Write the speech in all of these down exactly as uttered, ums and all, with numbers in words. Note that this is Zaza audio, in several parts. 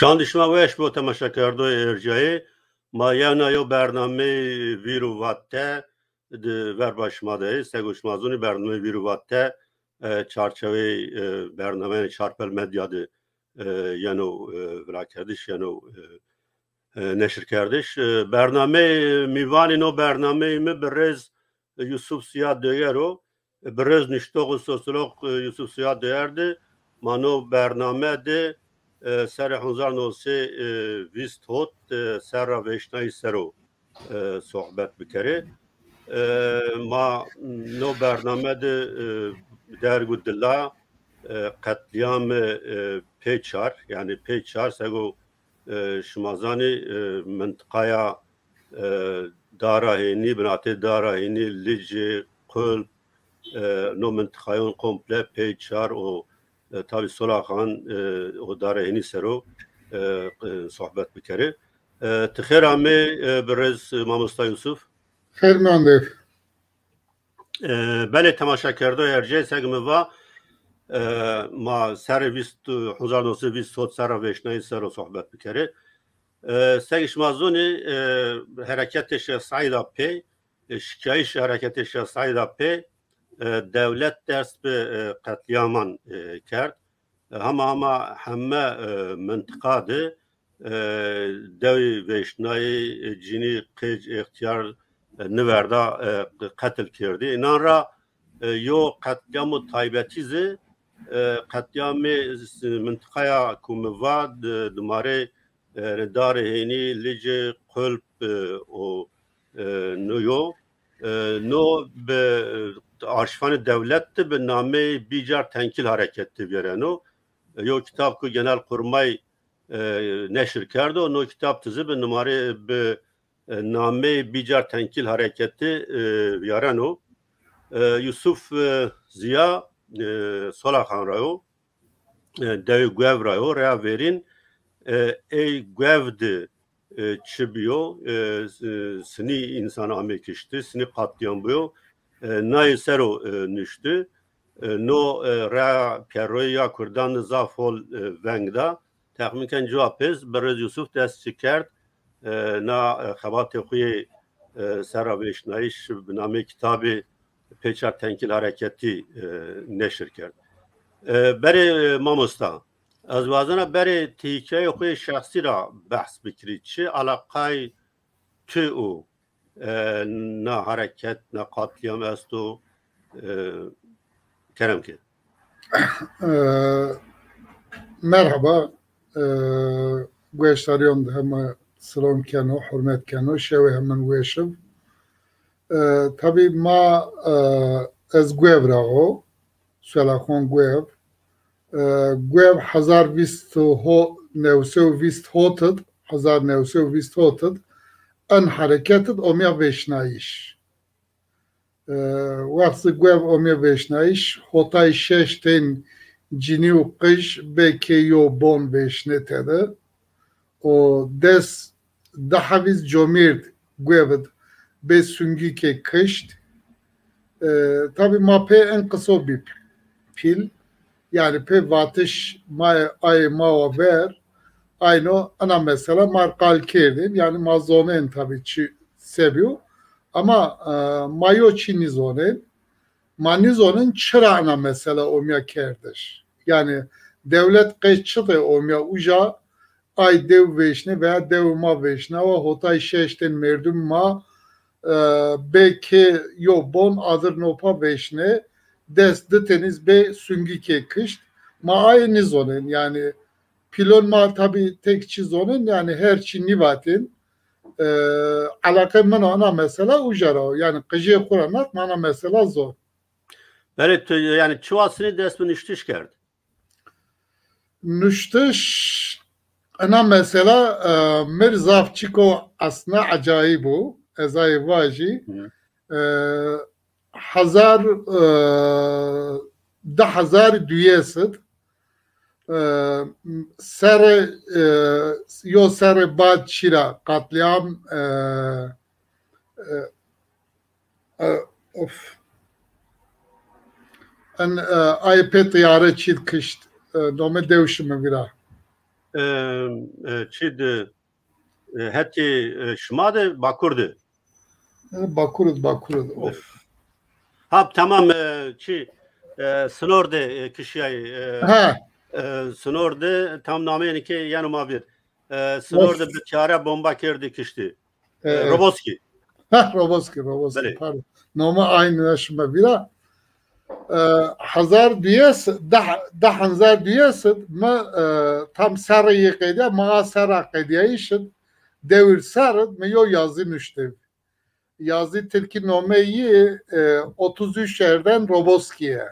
Çand şima weş bo, temaşakerdoyê ercayê. Ma yewna yew bernameyê Vîr û Vatte di verba şima de yê. Sego şima zonî, bernameyê Vîr û Vatte, e, çarçeweyê, e, bernameyê Çarpel Medya de, e, yeno, e, virakerdiş, yeno, e, e, neşirkerdiş. E, bernameyê, mîvanê no bernameyê mi birêz Yusuf Ziya Döger o. Birêz nuştox û sosyolog, e, Yusuf Ziya Döger de ma no bername de, e, serê hezar no sey, e, vîst hot, e, serra vêşnayîş ser o, e, sohbet bikerê. E, ma no bername de, e, derg û dila, e, qetlîyamê, e, Pêçar, yanî Pêçar, sego, e, şima zanî, e, mintiqaya, e, Dara Hênî, binatê Dara Hênî, Licê, Qulp, e, no mintiqayon komple Pêçar û, e, tabî Solaxan, e, û Dara Hênî ser o, e, e, sohbet bikerê. E, ti xêr amê, e, birêz mamosta Yusuf. Xêr mande. E, belê, temaşakerdoyê ercê, seg mi va, e, ma serê vîst, hezar no sey vîst hot serra vêşnayîş ser o sohbet bikerê. E, seg şima zonî, e, hereketê Şêx Seîd a pê, e, şikayîş hereketê Şêx Seîd a pê, e, dewlet dest bi, e, qetlîyaman, e, kerd. E, hema hema heme, e, mintiqa de, e, dewî vêşnayî, e, cinî, qij, extîyar, e, niverda, e, qetil kerdî. Înan ra, e, yo qetlîyamo taybetî zî, e, qetlîyamê s-, mintiqaya ku mi va di-, dimarê, e, Darê Hênî, Licê, Qulp, e, û, e, no yo. E, no bi arşîvanê dewlet de bi nameyê Bîcar Tenkîl Hareketi vîyereno. E, yo kitab ku Genelkurmay, e, neşir kerdo, no kitab ti zî bi numare, bi, e, nameyê Bîcar Tenkîl Hareketi, e, vîyereno. E, Yusuf, e, Ziya, e, Solaxan ra yo. E, dewê Guev ra yo, reya verîn, e, ey Guev di, e, çi biyo, e, s-, e, sinî însan amê kişti, sinî qatlîyam biyo, e, nayê ser o, e, nuşti. E, no, e, reya pêroyî ya kurdan di zaf hol, e, veng da. Texmîn ken cuwa pês birêz Yusuf dest çi kerd, e, na, e, xebatê xo yê, e, serra vêşnayîş bi nameyê kitabê Pêçar Tenkîl Hareketî, e, neşir kerd. E, berê, e, mamosta, ez wazena berê ti hîkayeyê xo yê şexsî ra behs bikirî. Çi eleqay tu û, e, na hereket, na qatlîyam esto? E, kerem ke. E, merheba, e, gueştarîyon di heme silom keno, hurmet keno, şewê hemin weş ib. E, tabî ma, e, ez Guev ra o, Solaxon Guev. E, Guev hezar vîst ho-, new sey û vîst hot id, hezar new sey û vîst hot id, en hereket id omya vêşnayîş. E, wext zî Guev omya vêşnayîş, hotay şeş tên cinî û qij bê kê yo bon vêşnê tede. O des di hevîz comîrd Guev id bê sungîkê kişt. E, tabî ma pê en qiso bî pîl. Yanî pê vatiş ma, ayê ma wa ver, ayno ina mesela ma qal kerdên. Yanî ma zonên tabî çi se bîyo. Ama, e, ma yo çî nîzonên. Ma nîzonên çira ina mesela omya kerdiş. Yanî dewlet qey çi de omya uca, ay dew vêşne veya dew ma vêşnawa, hotay şeş tên merdum ma, e, bê kê yo bon adir nopa vêşne, des di tenîz bê sungîkê kişt. Ma ayê nîzonên, yanî pîlon ma tabî tek çî zonên, yanî her çî nîvatên. E, eleqê min o ina mesela uca ra o. Yanî qijê xo ra nat ma ina mesela zon. Belê, tu, yanî, çiwa sinî dest bi nuştiş kerd? Nuştiş, ina mesela, e, mi r zaf çiko aslında ecayîb o. Ez ayê vajî. Hı. E, hezar, e, di hezar duyes id, e, serê, e, yo serê bad çî ra qatlîyam, e, e, e, of. En, e, ayê pê tiyare çî d kişt, e, nome dew şime vîra. e, e, çi de, e, hetê, e, şima de, Bakur de. E, Bakur id, Bakur id. Of. Ha, tamam, e, çi, e, Sinor de, e, kişiyay, e, Ha. e, Sinor de tam nameyê ke yeno ma vîr. E, Sinor de bi tiyare bomba kerdî kiştî. E, E, Roboski. Ha, Roboski, Roboski, Belê. Pardon. Nome aynî şima vîra. E, hezar duyes, deh, deh hezar duyes id mi, e, tam serre yê qedîya, mi a serra qedîyayîş id, dewir ser id, mi yo yazî nuştê. Yazî tirkî, nomeyî, e, otuz üç Erden Roboskiye.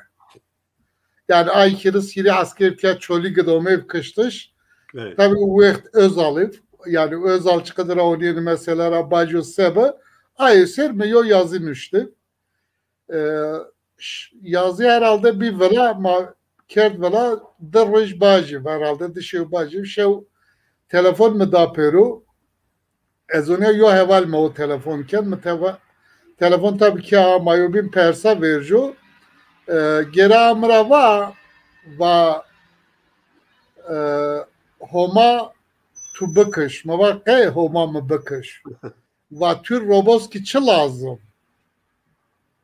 Yani ay kiriz hîrê esker tiya Çolîg id omey kiştiş. Evet. Tabi o wext Özal id. Yani Özal çiqedir ra onîyêne mesela ra baco sebe. Ay ser mi yo yazî nuştê. E, ş-, yazî herhalde bir vila ma kerd vila di roj bacî, herhalde di şew bacî. Şew telefon mi da pêro. Ez onîya yo heval mi o telefon kerd. Mi teva-, telefon tabi ke a ma yo bîn persa verco. E, gera mi ra va, va, e, Homa tu bikiş. Mi va qey Homa mi bikiş? Va tu Roboski çi lazim?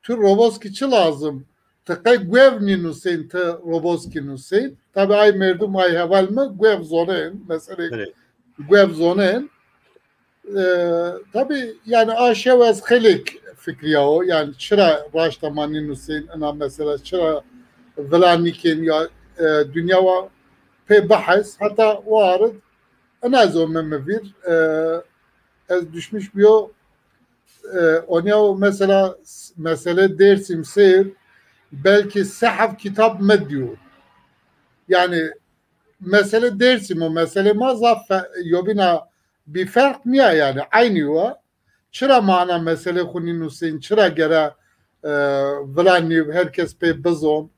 Tu Roboski çi lazim? Ti qey guev nînusên, ti Roboski nusên. Tabi ay merdum, ay heval mi guev zonên. Mesela guev zonên. E, tabi yani a şew ez xeylêk fikriyawo. Yani çira raşta ma nînusên ina mesela, çira vila nîkên ya, e, dinya wa pê bihes. Heta o arid ina ez ome mi vîr, e, ez düşmüş biyo, e, onîya o mesela s-, mesele Dêrsim seyr, belkî se heft kitab mi diyo. Yani mesele Dêrsim û mesele ma zaf fe-, yobîna bîferq nîya yani, eynî wa. Çira ma ana mesele xwu nînusên, çira gera, e, vila nîb, her kes pê bizon.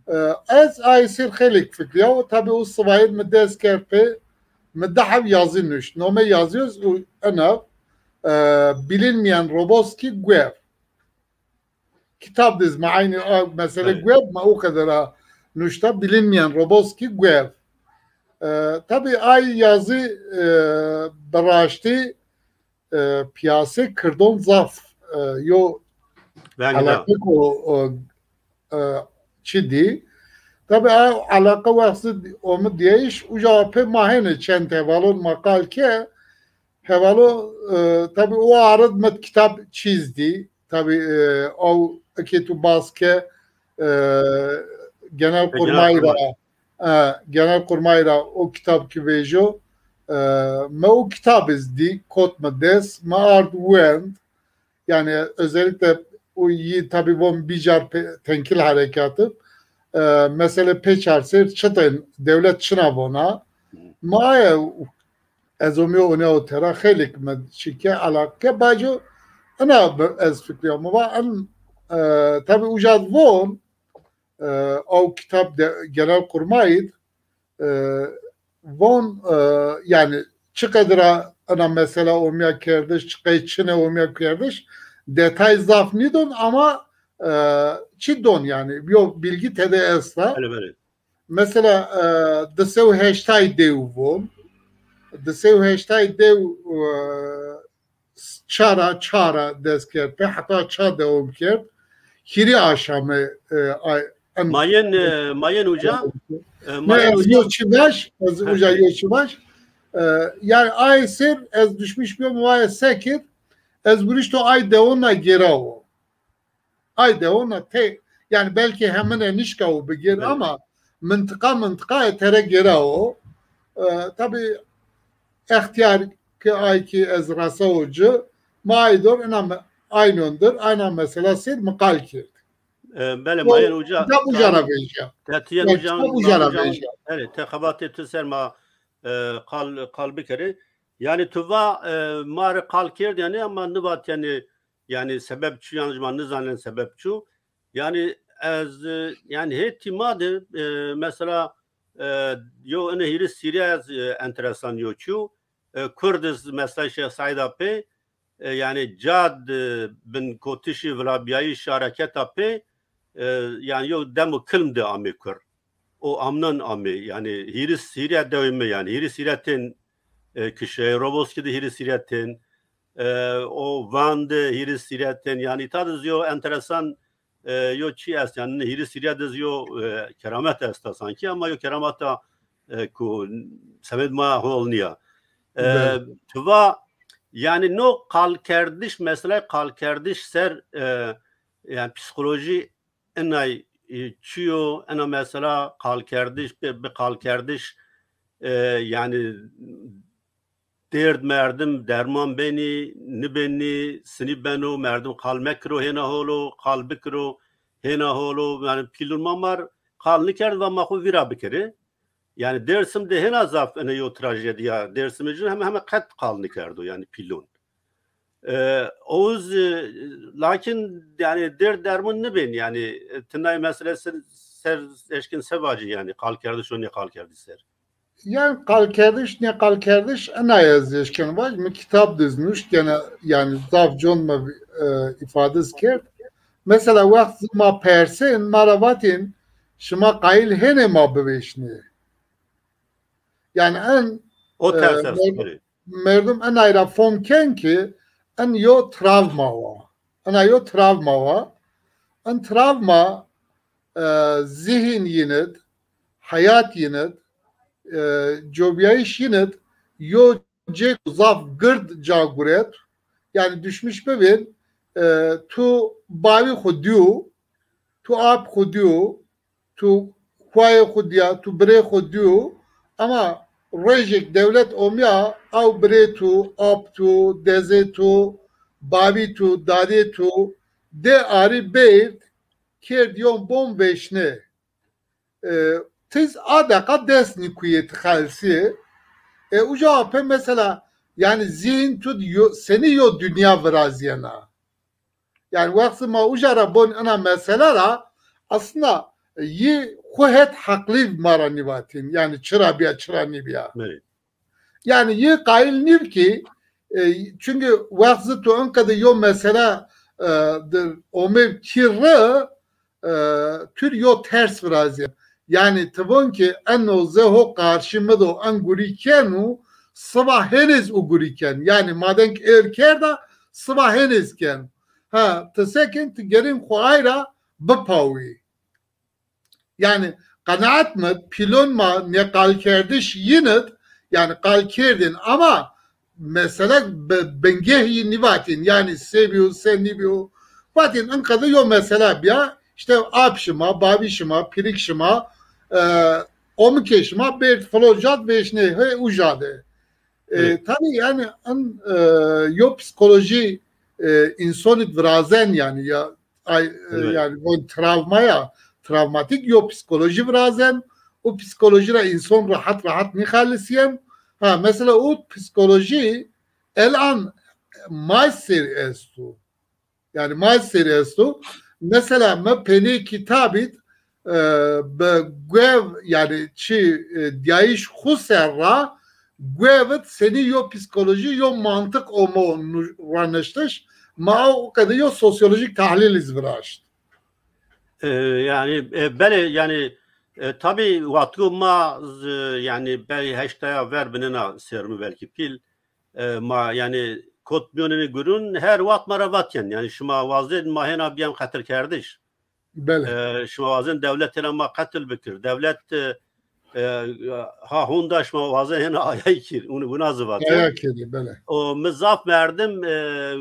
E, ez ay sir xeylêk fikriyawo. Tabi o sivayir mi dest kerd pê, mi di heb yazî nuşt. Nome yazî yo û ena, e, Bilinmeyen Roboski guev. Kitab diz ma aynî a mesele guev, ma o qedera nuşta, Bilinmeyen Roboski guev. E, tabi ay yazî, e, bi raştî, e, piyasê kirdon zaf, e, yo eleqe o, o, e, çi dî. Tabi a eleqe wextî omi diyayîş, uca pê ma hêne çend hevalon ma qal ke, hevalo, e, tabi o arid mi kitab çîz dî. Tabi, e, o eke tu bas ke, e, Genelkurmay ra, e, Genelkurmay ra o kitab ki vêjo, e, mi o kitab iz dî, kot mi dest, mi ard wend. Yani özellikle o yi tabi von bicar pe-, tenkil harekatı, e, mesele pê çar ser çitên dewlet çina vona. Ma ye ez omîyo onîya o tera xeylêk mi çike alaqe baco ina bi-, ez fikriya mi va en, e, tabi uca von, e, o kitab de Genelkurmay id, e, von, e, yani çi qedira ina mesela omîya kerdiş, çi qey çine omîya kerdiş, detay zaf nîdon ama, e, çi don yani, yo bilgi tede esta. Belê, belê. Mesela, e, di sey û heştay dew von. Di sey û heştay dew, e, ça ra, ça ra dest kerd pê, heta ça dewam kerd. Hîrê aşame, e, ay, em- Ma yên, e, ma yên uca, e, ma Ne, yên ez uca. Yo çi vaj, ez uca yo çi vaj. E, yani ay ser ez düşmüş bîyo, mi va ez sekir, ez gurişto ay dewona gêrawo. Ay dewona te, yani belki hemine nişkawo bigêr ama mintiqa mintiqayê tere gêrawo. E, tabi extiyar ki ay ki ez resawo ci, ma ay dor ina me-, aynon dir, ayna mesela ser mi qal kerd. E, belê, ma yên uca. Kitab uca ra vejya. Te tu yên uca, uca ra vejya. Belê, te xebatê tu ser ma, e, qal, qal bikerê. Yani tu va, e, ma rê qal kerd yani ama nivat yani, yani sebeb çi, yani ma nizanên sebeb çi. Yani ez, e, yani hetî ma de, e, mesela, e, yo ine hîris sîrî ez, e, enteresan yo çi. E, Kurd iz mesela Şêx Seîd a pê, e, yani cad, e, binkotişî, vilabîyayîş, hareketa pê, e, yani yo dem û kilm de amê kur. o amnan amê. Yanî hîris hîrê dewê mi, yanî hîris hîrê tên, e, kişeyê, Roboskî de hîris hîrê tên, e, o Van de hîris hîrê tên. Yanî îta de zî yo enteresan, e, yo çî est, yanî hîris hîrê de zî yo, e, keramet esta sankî, ama yo kerameta, e, ku semed ma hol nîya. E, Bele. Tu va, yanî no qalkerdiş, meselay qalkerdiş ser, e, yanî psîkolojî inay, e, çi yo, ena mesela qalkerdiş, bi, bi qalkerdiş, e, yanî dêrd merdim derman benî, nibenî, sinî beno, merdim qal mekiro hêna holo, qal bikiro hêna holo, yanî pîlun ma mar qal nikerd va ma xwu vîra bikerê. Yanî Dêrsim de hêna zaf ene yo trajedîya Dêrsimê cûn heme heme qet qal nikerdo, yanî pîlun. E, oz, e, lakin yanî dêrd dermûn nibên, yanî, e, ti nay mesele ser, ser eşkin se vacî, yanî qalkerdiş û nêqalkerdiş ser. Yanî qalkerdiş, nêqalkerdiş, ena ez eşken vac, mi kitab diz nuşt, gene yanî zaf con mi, e, îfadiz kerd. Mesela wext ma persên, ma ra vatên, şima qayîl hênê ma bivêşnê? Yanî en, o, e, ters, ters, merdum, merdum enay ra fom ken ki en yo travma wa. Ena yo travma wa. En travma, e, zihîn yin id, heyat yin id, e, cobîyayîş yin id yo cêk zaf gird ca guret. Yanî düşmüş bibên, e, tu bawî xwu dîyo, tu ap xwu dîyo, tu kuayê xwu dîya, tu birê xwu dîyo, ama rojêk dewlet omîya, aw birê tu, ap tu, dezê tu, babî tu, dadê tu, dê arî bêrd, kêrd yon bom vêşnê. E, tiz a deqa dest nîkuyê ti xelsî. E, uca ape mesela, yanî zîhn tu yo, senî yo dinya virazîyena? Yanî wextî ma uca ra bon ina mesela ra, aslında, e, yî xwu het heqlî ma ra nîvatîn. Yanî çira bîya, çira nîbîya. Belê. Yanî yî qayîl nîv ki, e, çunkî wext zi tu inqede yo mesela, e, dir omê kî ri, e, tu rê yo ters virazîyen. Yanî ti von ki eno ze ho qarşî mi do, en gurî kenu, siba henêz u gurî ken. Yanî maden ki êr kerda, siba henêz ken. Ha, ti sekin ti gerên xo ay ra bipawî. Yanî qenaet mi, pîlon ma nêqalkerdiş yin id, yanî qal kerdên ama mesela bi-, bingeh yî nîvatên, yanî se bîyo, se nîbîyo. Vatên inqede yo mesela bîya, îşte ap şima, babî şima, pîrik şima, e, omikê şima bêrd filo cad vêşnê, hê uca de. E, Evet. Tabî yanî in, e, yo psîkolojî, e, înson id virazen yanî ya, ay, e, Evet. Yanî von travma ya, travmatîk yo psîkolojî virazen, o psîkolojî ra înson rahat rahat nîxelisîyen. Ha, mesela o psîkolojî elan ma ser esto. Yanî ma ser esto. Mesela mi penê kitabî, e, bi guev, yanî çi, e, dîyayîş xwu ser ra guev id senî yo psîkolojî, yo mantiq omo nu-, raniştiş. Ma o qede yo sosyolojîk tahlîl iz viraşt. E, yanî, e, belê, yanî, e, tabî watgo ma, e, yanî belê heştaya ver binena ser mi belkî pîl. E, ma, yanî, kot mîyonê gurûn her wext ma ra vatîyen. Yanî, şima wazên ma hêna bîyen qetilkerdiş. Belê. E, şima wazên dewlet hêna ma qetil bikir. Dewlet, e, e, ha honda şima wazên hêna ayay kir. Unu, wina zî vatîyen. Ayay kir, belê. O, mi zaf merdim, e,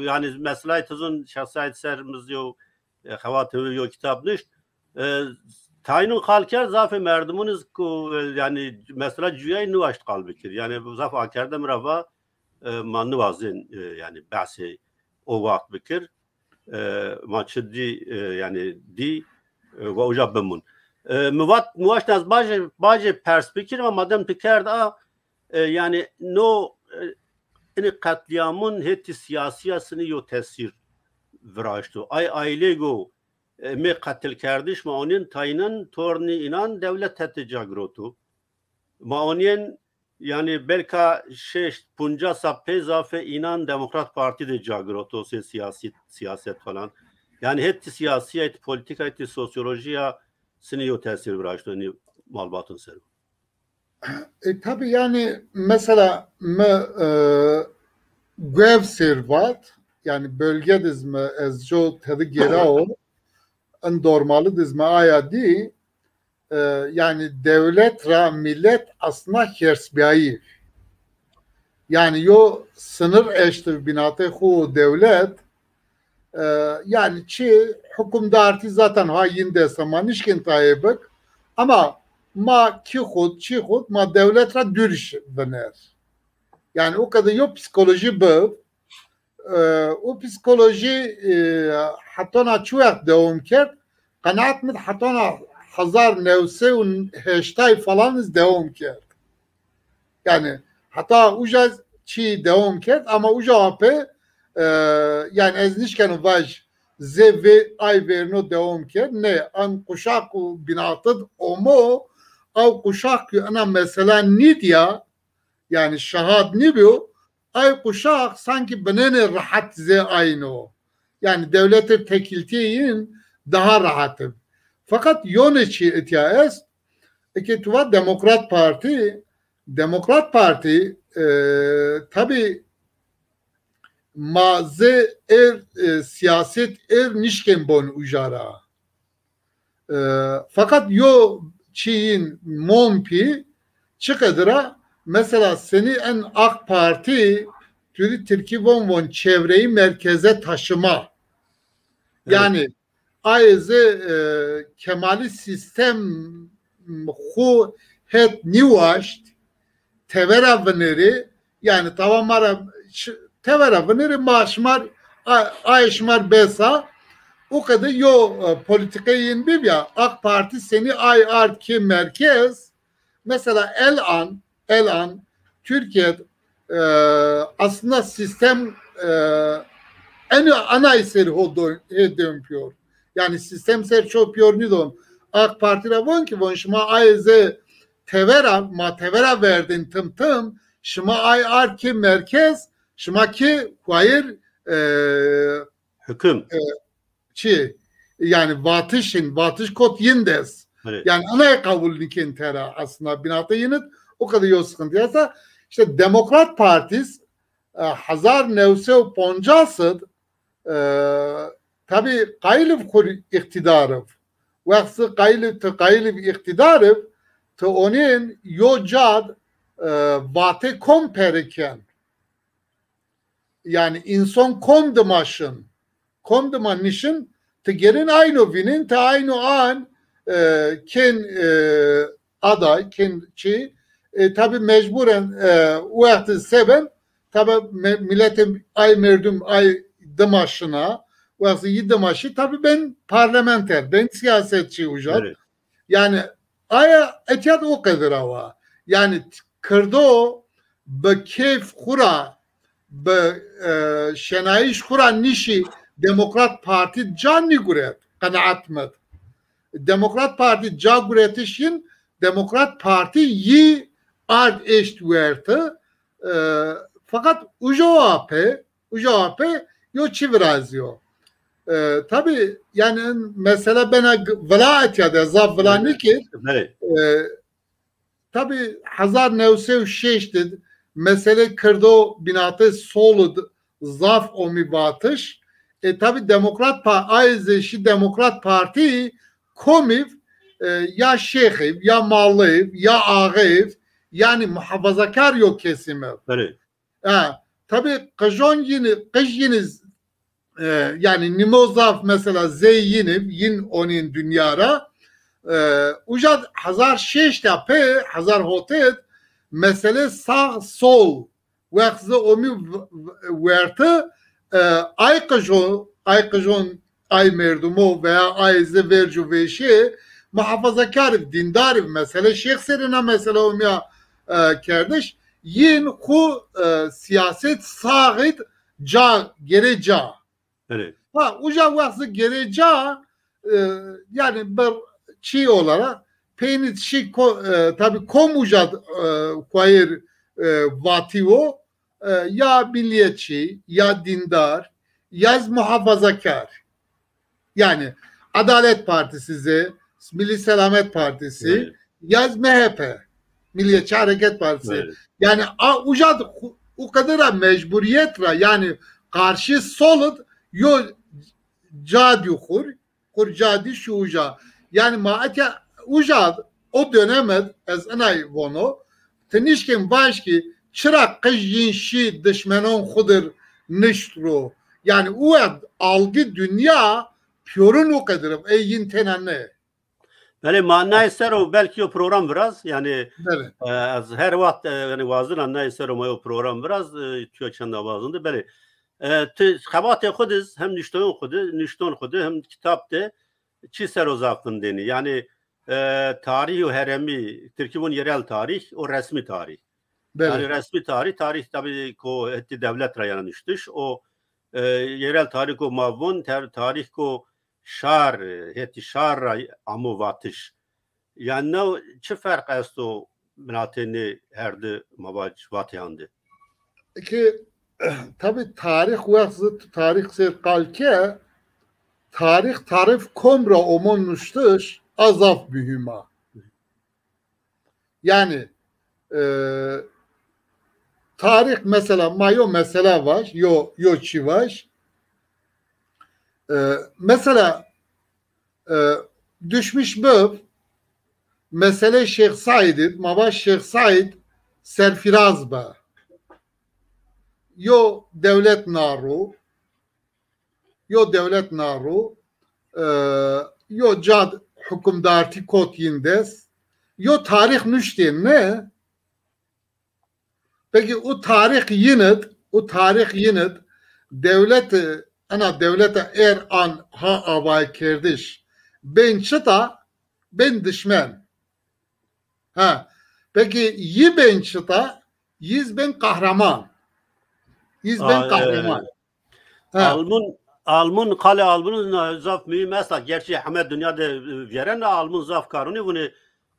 yanî, meselay ti zon şexsîyet ser mi zî yo, e, xewatê mi yo kitab nuşt. E, tayînûn qal kerd, zafê merdimûn iz ku, e, yanî mesela cuyayî niwaşt qal bikir. Yanî zaf akerde mi ra va, e, ma niwazên, e, yanî behsê o wext bikir. E, ma çi dî, e, yanî dî, e, wa uca bimûn. E, mi vat, mi waşt ez bacê, bacê pers bikir, ama madem tu kerd a, e, yanî no, e, inî qetlîyamûn hetî sîyasîya sinî yo tesîr viraşto. Ay aîlê go, e, mê qetilkerdiş ma onîyen tayînen tornî înan dewlet hetê ca giroto. Ma onîyen, yanî belka şeşt poncas sa pey zafê înan Demokrat Partî de ca giroto, sê sîyasî, sîyaset falan. Yanî hetî sîyasîya, hetî polîtîka, hetî sosyolojîya sinî yo tesîr viraşto. Yanî malbatun ser o. E, tabi yani mesela mi e, guev sêr vat, yani bölge de zî mi ez jo tedi gêrao, en dormali de zî mi aya dî, e, yani dewlet ra milet aslında hêrsbîyayî. Yani yo sinir eştiv bînatê xo dewlet, e, yani çi hukimdartî zaten ha yin dest ma nişkin tayê bik, ama ma kî xud, çi xud, ma dewlet ra dûriş viner. Yani o kadar yo psikoloji bi, e, o psikoloji e, hetona çi wext dewam kerd? Qenaet mi hetona hezar new sey û heştay falan iz dewam kerd. Yani heta uca çi dewam kerd, ama uca ape e, yani ez nişkeno vaj zê vê ay verno dewam kerd. Ne, an kuşak û binatid omo, aw kuşak ki ena mesela nîdya, yani şahad nîbiyo, ay kuşak sanki binênê rahat zê ayno. Yani dewletê tekiltîyê yin daha rahat ib. Fakat yonê çi etya est, eke tu va Demokrat Parti, Demokrat Parti e, tabi ma zê er e, siyaset er nişkên bon uca ra. E, fakat yo çiyin mon pî, çi qedir a, mesela senî en AK Parti, tu rî tirkî von von çevreyi merkeze taşıma. Evet. Yani ayê zê e, kemalî sîstem xu het nîwaşt, tevera vinirî, yani tawa ma ra tevera vinirî, ma şimar, ayê şimar besa. O kadar yo e, politikê yin bibya, AK Parti senî ay ard ki merkez, mesela elan, elan Türkiye e, aslında sistem e, en anay ser ho dön, he dönüyor. Yani sistem ser çok piyor nidon. AK Parti ra von ki von şima ayê zê tevera, ma tevera verdin tim tim, şima ay ard ki merkez, şima ki kuayir e, hüküm. E, çi? Yani vatişin, vatiş kot yin dest. Evet. Yani anay kabul nikin tera aslında binata yinit o kadar yo sıkıntı yasa. İşte Demokrat Partis e, hezar new sey û poncas id e, tabi qayiliv xur iqtidariv. Wextsi qayiliv ti qayiliv iqtidariv ti onin yo cad e, vate kom periken. Yani inson kom dima şin. Kom dima nişin, ti gerin ayno vînin, ti ayno an e, kên e, aday, kên çi. E, tabi mecburen e, wextî seben, tabi me, miletê ay merdum ay dima şina, wextî yi dima şi, tabi ben parlamenter, ben siyasetçi uca. Evet. Yani aya etiyat o qedir awa. Yani Kırdo bi keyf xura, bi e, şenayîş xura nişî Demokrat Parti ca nîguret, qenaet mit. Demokrat Parti ca guretiş yin, Demokrat Parti yi ard eşt werti. E, fakat uca ape, uca ape yo çi virazîyo. E, tabi yani mesela bena vila etya de, zaf vila nîkir. E, Tabi hezar new sey û şeşt id meselê Kirdo bînatê sol id zaf omî vatiş. E, tabi Demokrat Pa-, ayê zê şî Demokrat Partî komîv e, ya şêxiv, ya malliv, ya axeyiv, yani muhafazakar yo kesîm ev. E, tabi qijon yini, qij yini e, yani nîmo zaf mesela zey yiniv, yin onîn dinya ra. E, uca hezar şeşt a pê, hezar hotêd, mesele sağ sol, wext zi omî v-, v-, werti, e, ay qijo, ay qijon, ay merdumo veya ay zi vercu veşê muhafazakariv, dindariv, mesele şêx serina mesele omîya e, kerdiş, yin xu e, siyaset sağid ca, gere ca. Evet. Ha, uca wextî gere ca, e, yani bir çi olarak peynit şi ko, e, tabi kom uca e, kuayir e, vativo, e, ya milliyetçi, ya dindar, ya muhafazakar. Yani Adalet Partisi, Milli Selamet Partisi, evet, Ya ez M H P, Milliyetçi Hareket Partisi. Evet. Yani a, uca d-, u qeder a mecburiyet ra, yani karşı solid yo ca dî xur, xur ca dî şu uca. Yani ma eke uca o dönemed ez inay vono, ti nişkên vaj ki çira qij yin şî dişmenon xu dir nişt ro. Yani u wext algı dünya piyorin u qedir, ey yin tena ne. Belê, ma nayê ser o belkî yo program viraz, yani, Belê. e, ez her wext, e, yani wazina nayê ser o ma yo program viraz, e, tüyo çenda wazindi, belê. E, ti xebatê xu diz, hem niştoyon xu di, nişton xu di, hem kitap de çi ser o zaf vindênî. Yani, e, tarih û heremî, Tirkî vûn yerel tarih û resmî tarih. Belê. Yani resmî tarih, tarih tabi ko hetî devlet ra yana niştiş, o, e, yerel tarih ko ma vûn, ter-, tarih ko şar, e, hetî şar ra amo vatiş. Yani no çi ferq esto binatê nê her di ma vac vatîyan de? Ki, tabi tarih wext zî tu tarih ser qal ke, tarih tarif kom ra omo nuştiş, a zaf muhîm a. Yani, e, tarih mesela, ma yo mesela vaj, yo, yo çî vaj. E, mesela, e, düşmüş bib, mesele Şêx Saîd id, ma vaj Şêx Saîd serfiraz be. Yo dewlet na ro, yo dewlet na ro, e, yo cad hukimdartî kot yin dest, yo tarîx nuştên ne? Peki u tarîx yin id, u tarîx yin id dewlet, ena dewleta er an ha avaykerdiş bên çita? Bên dişmen. Ha. Peki yi bên çita? Yiz bên kahraman. Yiz bên Aa, kahraman. E, Ha. Almun, Almun, qalê Almun na zaf muhîm esta. Gerçi heme dinya de, e, vîyeren a Almun zaf karunî vûnê,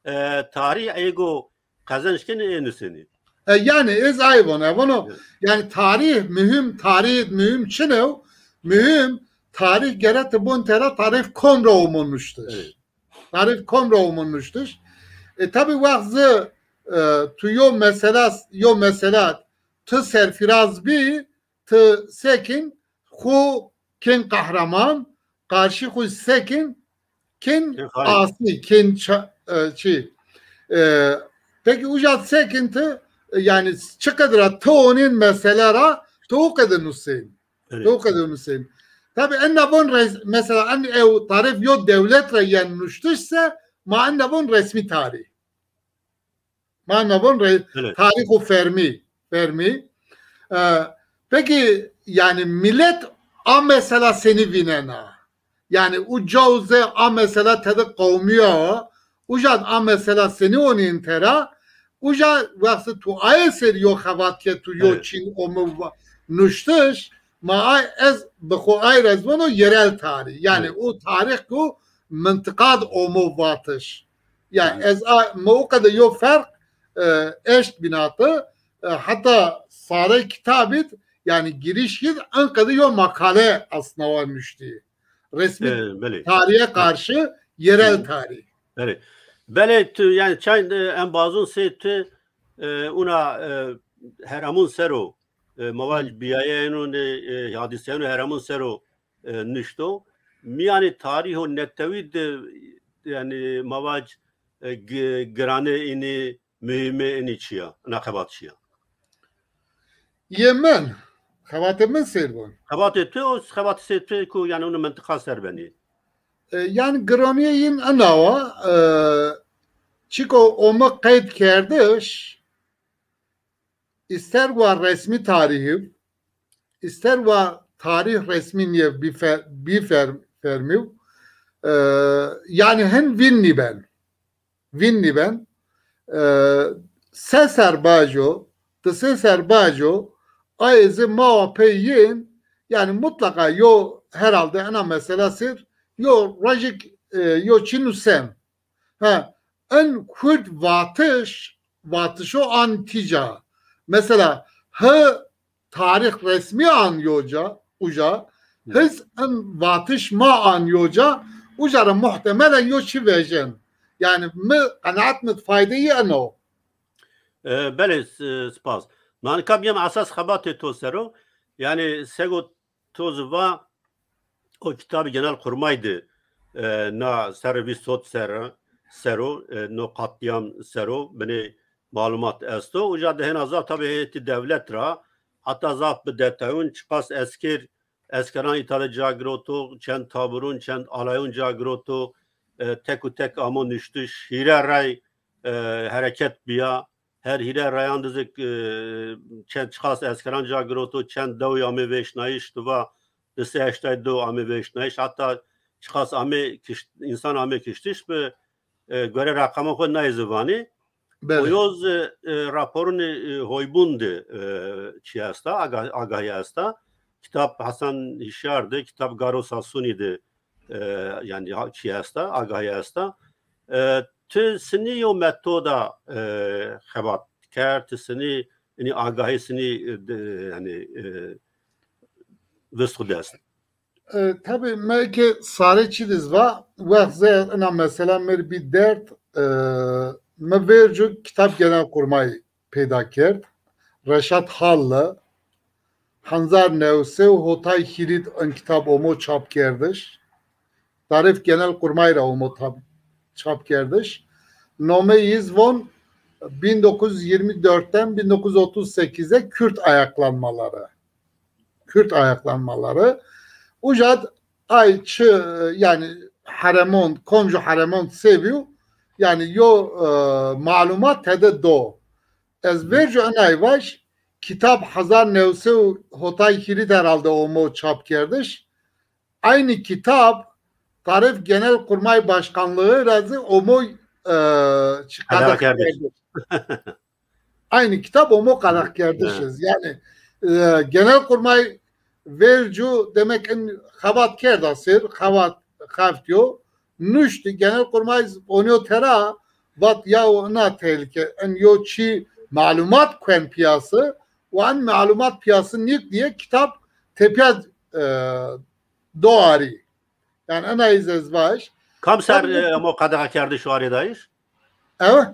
e, tarîh êgo qezenc kenî ê nusenî. E, yani ez ay vona, vano, Evet. yani tarîh muhîm, tarîh muhîm çin ew, muhîm tarîh gere ti bon tera tarîh kom ra omo nuştiş. Evet. Tarîh kom ra omo nuştiş. E, tabi wext zi, e, tu yo mesela, yo mesela ti serfiraz bî, ti sekin xu kin kahraman, karşı xu sekin kin Kin hain. Asi, kin ça-, e, çi. E, peki uca sekin ti, e, yani çi qedra ti onin mesela ra, ti o qedir nusin. Evet. Ti o qedir nusin. Tabi enna von res-, mesela en ew tarif yo dewlet ra yen nuştiş se, ma enna von resmi tarih. Ma enna von re-, Evet. tarîxo fermî, fermî. E, peki, yani millet a mesela senî vînena? Yani u caw ze a mesela tedi qewmîya, uca a mesela senî onîn tera? Uca wextê tu aye ser yo xebat ke tu yo Evet. çîn omo va-, nuştiş, ma ay ez bi xo ay ra ez vano yerel tarî. Yani Evet. o tarîx ku mintiqa di omo vatiş. Ya Hı. ez a, mi o qede yo ferq, e, eşt bînati, e, heta sarê kitabî d, yani giriş yid, en qede yo makale aslında wa nuştî. Resmi E, belê. tarihe karşı yerel Hı. tarih. Belê. Belê tu, yani çay, e, embazun sey tu, e, una, e, heramun sero, e, ma vac Hı. bîyayeyeno, e, e, hadîseyeno heramun sero, e, nişto. Mîyanê tarîho netewî de, yani, ma vac, e, gi-, girane înî, muhîme înî çi ya? Ina xebat çi ya? Yê min, xebatê min seyr bon. Xebatê tu, o xebatê seyr tu ku, yani, unu mentiqa ser benî. E, yani, giranîye yin ina wa, e, çiko ome qeyd kerdiş, ister wa resmî tarîhî, ister wa tarîh resmî nîye bî fe-, bî fer-, fermî, e, yani hin vîn nîben. Vîn nîben. E, se ser bajo, di se ser bajo, ayê zî ma wa pey yin, yani mutlaka yo herhalde ena mesela sir, yo rojik, e, yo çî nusen. Ha, en Kurd vatiş, vatişo an tîca. Mesela, hi tarîx resmî an yoca, uca, Hı. hiz en vatiş ma an yoca, uca ra muhtemelen yo çi vejen. Yanî mi qenaet mi fayde yî eno. E, belê, s-, spas. Ma nika bîyem esas xebatê to ser o. Yanî sego to zî va o kitabî Genelkurmay de, e, na serrî vîst hot ser, ser o, e, no qatlîyam ser o, binê malumat esto. Uca de hêna zaf tabî heyetî dewlet ra, heta zaf bi detayûn çiqas esker, eskeran îta de ca giroto, çend taburûn, çend alayûn ca giroto, e, tek û tek amo nuştiş, hîrê rey, e, hereket bîya. Her hîrê reyan de zî, e, çend çiqas eskeran ca giroto, çend dewî amê vêşnayîş, tu va di sey heştay dew amê vêşnayîş, heta çiqas amê kişt-, însan amê kiştiş bi, e, gore reqama xo nayê zî vanî. Belê. O yo zî, e, raporunê, e, Hoybûn de, e, çî esta, aga-, agahî esta. Kitab Hasan Hişyar de, kitab Garo Sasûnî de, e, yanî ha-, çî esta, agahî esta. E, ti sinî yo metoda, e, xebat kerd, ti sinî, inî agahî sinî, e, de, yanî, e, vist xwu dest. E, tabî me ke sarê çî diz va, wext zêr ina mesela mi rê bî derd, e, mi vêrcu kitab Genelkurmay peyda kerd. Reşat Halli, hezar new sey û hotay hîrî d in kitab omo çapkerdiş. Tarif Genelkurmay ra omo tab-, çapkerdiş. Nomeyî zî von bin dokuz yüz yirmi dörtten bin dokuz yüz otuz sekize Kürt ayaklanmaları. Kürt ayaklanmaları. Uca d ay çi, yanî heremon, komcu heremon sevîyo, yanî yo, e, malumat tede do. Ez vercu enay vaj, kitab hezar new sey û hotay hîrî d herhalde omo çapkerdiş. Aynı kitap Tarif Genelkurmay Başkanlığı ra zî omo, e, çi, qedexkerdiş. Aynı kitap omo qedexkerdiş iz. Yanî, e, Genelkurmay vercu demek in xebat kerda ser, xebat xeftîyo, nuştî, Genelkurmay onîyo tera, vat yaw ina tehlike, in yo çî malumat kuen piyası, û in malumat piyası nîk diye kitab tepya, e, do arî. Yanî ina iz ez vaj. Kam ser, e, amo qedexekerdiş û arêdayîş? Evet.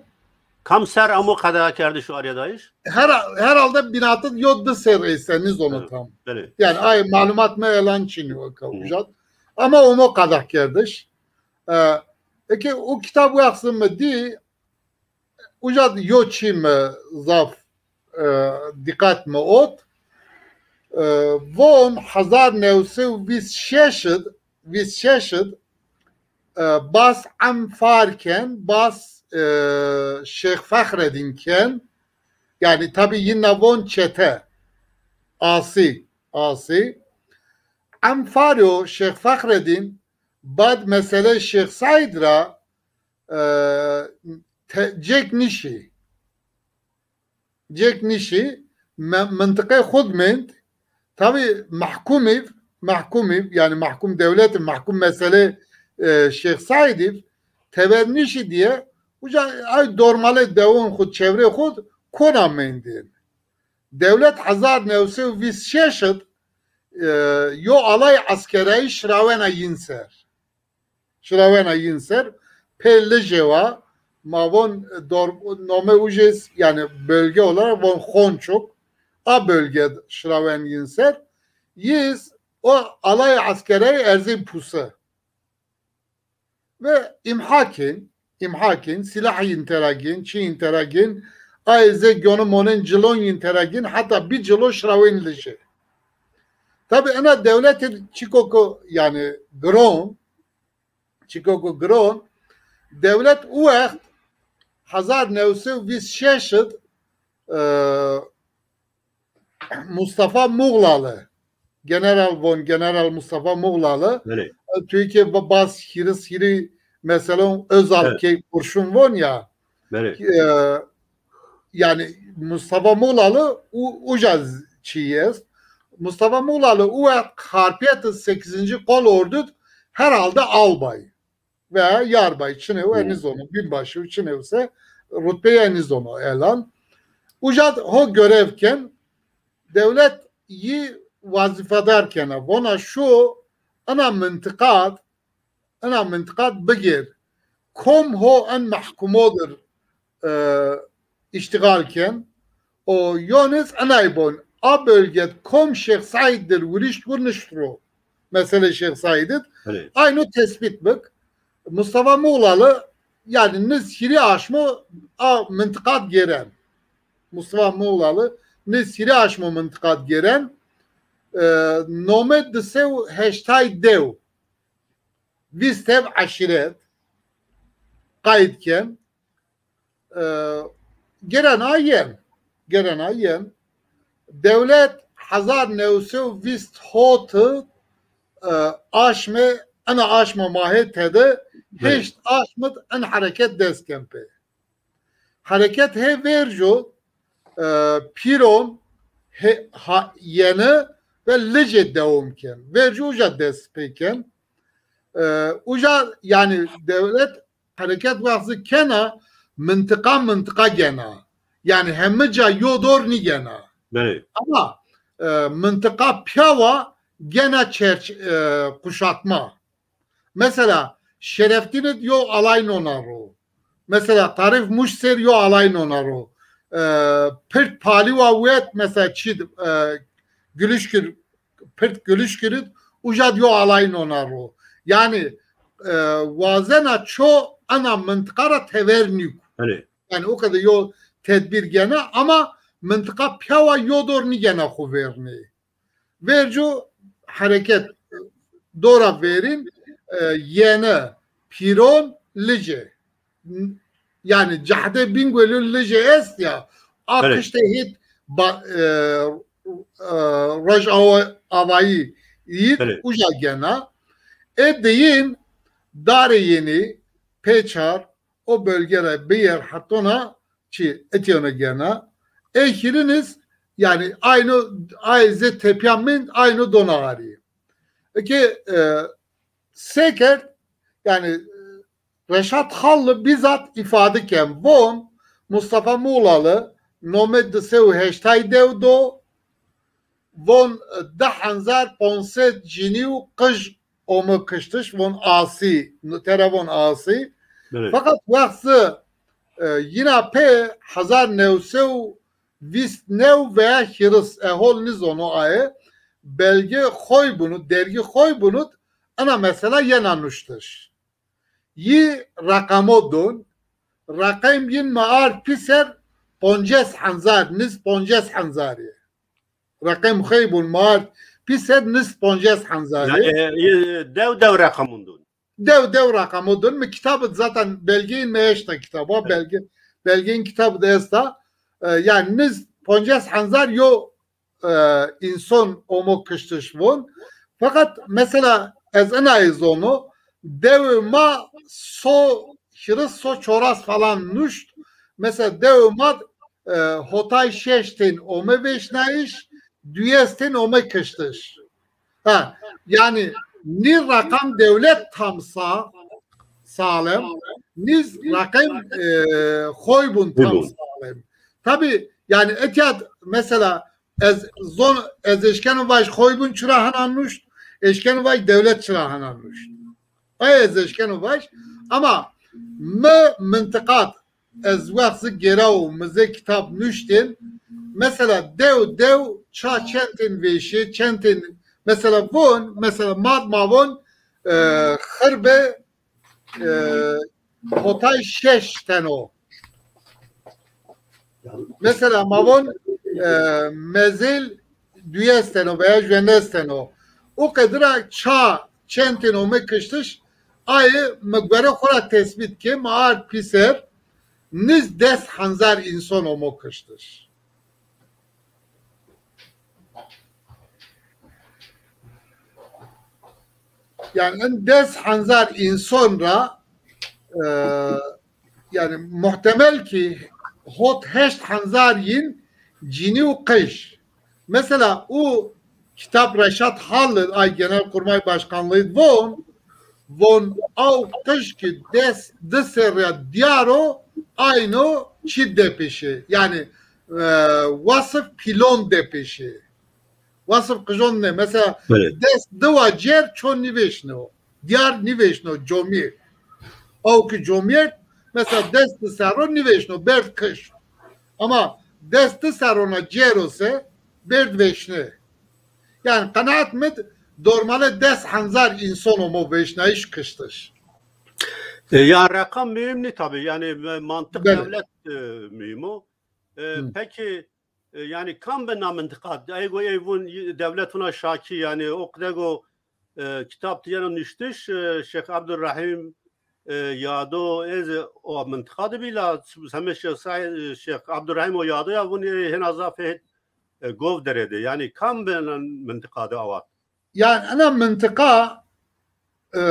Kam ser amo qedexekerdiş û arêdayîş? Her, herhalde binatı yo di serrî ise, nîzono tam. Belê. Yanî ay malumat mi elan çinî o ka uca d. Ama omo qedexkerdiş. E, eke o kitab wext zî mi dî, uca d yo çî mi zaf, e, dîqet mi ot. E, von hezar new sey û vîst şeş id, vîst şeş id, e, bas Em Far ken, bas, e, Şêx Fexredîn ken. Yanî tabî yîna von çete. Asî, asî. Em Far û Şêx Fexredîn bad meseleyê Şêx Seîd ra, e, te-, cêk nişî. Cêk nişî, me-, mintiqê xwu d mend. Tabî mehkûmîv, mehkûmîv, yanî mehkûm dewletî, mehkûm meselê, e, Şêx Seîdîv, teber nişî diye, uca ay dormalê dewon xwu, çevrê xwu d kona mendên. Dewlet hezar new sey û vîst şeş id, e, yo alay eskerayî şirawena yin ser. Şirawena yin ser, pê Lijê wa, ma von, e, dor-, nome uca z, yanî bölge olarak von Xonçuk, a bölge şirawen yin ser, yî z o alay eskerayî erzên puse. Ve îmha kên, îmha kên, sîlah yin tera gên, çî yin tera gên, ayê zê gonu monên cilon yin tera gên, heta bî cilo şirawên Lijê. Tabî ena dewletê çîko ku, yanî giron, çîko ku giron, dewlet o wext hezar new sey û vîst şeş id, e, Mustafa Muğlalı, General von, General Mustafa Muğlalı, Belê. E, Türkiye ba-, bas hîris hîrî meselon Özal Evet. ke kurşun von ya. Belê. E, yanî Mustafa Muğlalı u-, uca z-, çî est. Mustafa Muğlalı o wext Xarpêt sekizinci Kol Ordu d herhalde albay veya yarbay, çinew, Hı. e, nîzono, binbaşı, çinewse, rutbeyê nîzono elan. Uca d ho görev ken, dewlet yî wazîfedar kena. Vona şu, ina mintiqa d, ina mintiqa d bigêr. kom ho en mehkumo dir e, iştigal ken. O yonis enay bon. A bölged kom Şêx Saîd dir wurişt wu nişt ro. Mesele Şêx Saîd id. Ayno tespit bik. Mustafa Muğlalı yani niz hîrê aşmo a mintiqat gêren. Mustafa Muğlalı niz hîrê aşmo mintiqat gêren. E, nome di se û heştay dew. Vîst ev eşîret qayît ken. E, gêren a yen. Gêren a yen. Dewlet hezar new se û vîst hot, e, aşme, ena aşma ma hê tede, heşt aşmid en hereket dest ken pê. Hereket hê verco, e, Pîron, hê, ha, yeni ve Licê dewom ken. Verco uca dest pê ken. E, uca yani dewlet hereket wextî kena, mintiqa mintiqa gena. Yani hemica yo dor nîgena. Ama, e, mintiqa piyawa gena çerç-, e, kuşatma. Mesela Şerefdîn id yo alay nona ro. Mesela Tarif Muş ser yo alay nona ro. E, Pirt Palîwa wet mesela çid, e, Gülüşkür, Pirt Gülüşkür id uca d yo alay nona ro. Yani, e, wazena ço ena mintiqa ra tever nîk. Yani o kadar yo tedbîr gena ama mintiqa piyawa yo dor nîgena xo vernî. Verco hereket dora verîn, e, yeni, Pîron, Lice. Yani cehde Bîngolî Lice est ya, a kişte hit ba-, e, e, Rojava-, Avayî yît uca gena. E deyin Darê Yenî, Pêçar, o bölge ra biyer hetona çi etiyona gena. E hîriniz yani aynı ay zê tepya mend aynı dona arî. Eke, e, seker yani, e, Reşat Hallı bizzat ifade ken von Mustafa Muğlalı nome di se û heştay dew do, von, e, di hezar ponc sed cinî û qij ome kiştiş, von asî, tera von asî. Fakat wextî, e, yina pê hezar new se û vîst new veya hîris, e, hol nîzono aye, belge xoy bunut, dergi xoy bunut, ena mesela yena nuştiş. Yi reqemo dun, reqem yin mi ard pîser poncês hezar, niz poncês hezarî. Reqem xeybun ma ard pîser niz poncês hezarî. Yani, e, e, dew dew reqemûn dun. Dew dew reqemûn dun. Mi kitab id zaten belgeyên mi eşta kitaba, belge, belgeyên kitab id esta. E, yani niz poncês hezar yo, e, înson omo kiştiş vun. Fakat mesela ez ina ê zono, dewê ma so hîris so çoras falan nuşt. Mesela dewê ma, e, hotay şeş tên ome vêşnayîş, duyes tên ome kiştiş. Ha, yani nî rakam dewlet tam sa-, salem, nîz rakam, e, xoy bun tam salem. Tabi yani etiyat mesela ez zon, ez eşkeno vaj xoy bun çira hena nuşt, eşkeno vaj dewlet çira hena nuşt. Ay ez eşkeno vaj, ama mi mintiqat ez wext zi gêrawo, mi zê kitab nuştên, mesela dew dew ça çend tên vêşê, çend tên, mesela von, mesela mad ma von, e, xirbe, e, hotay şeş teno. Mesela ma von, e, mezêl duyes teno veya juenes teno. O qedira ça çend tên ome kiştiş, ayê mi gore xo ra tesbît ke, mi ard pîser niz des hezar înson omo kiştiş. Yani en des hezar înson ra, e, yani muhtemel ki hot heşt hezar yin cinî û qij. Mesela u kitab Reşat Hallı, ay Genelkurmay Başkanlığı von, von aw qij ki des, di serrîya diyar o, ayno çi depêşê. Yani, e, wasif pîlon depêşê. Wasif qijon ne. Mesela des diwa cer ço nîvêşno. Diyar nîvêşno, comî. Aw ki comîyerd, mesela des di serron nîvêşno, berd kişt. Ama des di serrona cêro se berd vêşne. Yanî qenaet mi d-, dormale des hezar însan omo vêşnayîş kiştiş. E, ya reqam muhîm nî tabî. Yanî, e, mantiq Belê. dewlet, e, muhîm o. E, Hı. Pekî, e, yanî kam bi na mintiqa? Ey go ey vun y-, dewlet vuna şakî, yanî o qide go, e, kitab ti yeno nuştiş, e, Şêx Ebdurrehîm, e, Yado, ez o mintiqa de bî la, heme Şêx Saîd, Şêx Ebdurrehîm o Yado ya vun, e, hêna zaf ê, e, gov derê de. Yanî kam bi na mintiqa de awa? Yanî ena mintiqa, e,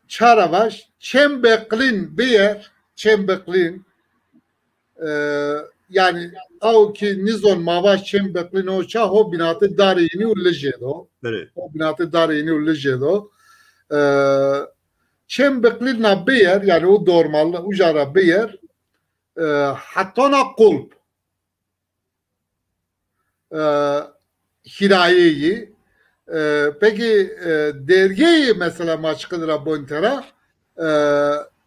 çara vaş, Çem Beqlîn biyer, Çem Beqlîn, e, yanî aw ki nizon ma vaş Çem Beqlîn o ça, ho bînatê Darê Yînî û Lijê do. Belê. Ho bînatê Darê Yînî û Lijê do. E, Çem Beqlîn na biyer, yanî o dormal, uca ra biyer, e, hetona Qulp. E, hîrayeyî. E, pekî, e, dergeyî mesela ma çiqid ra bon tera, e,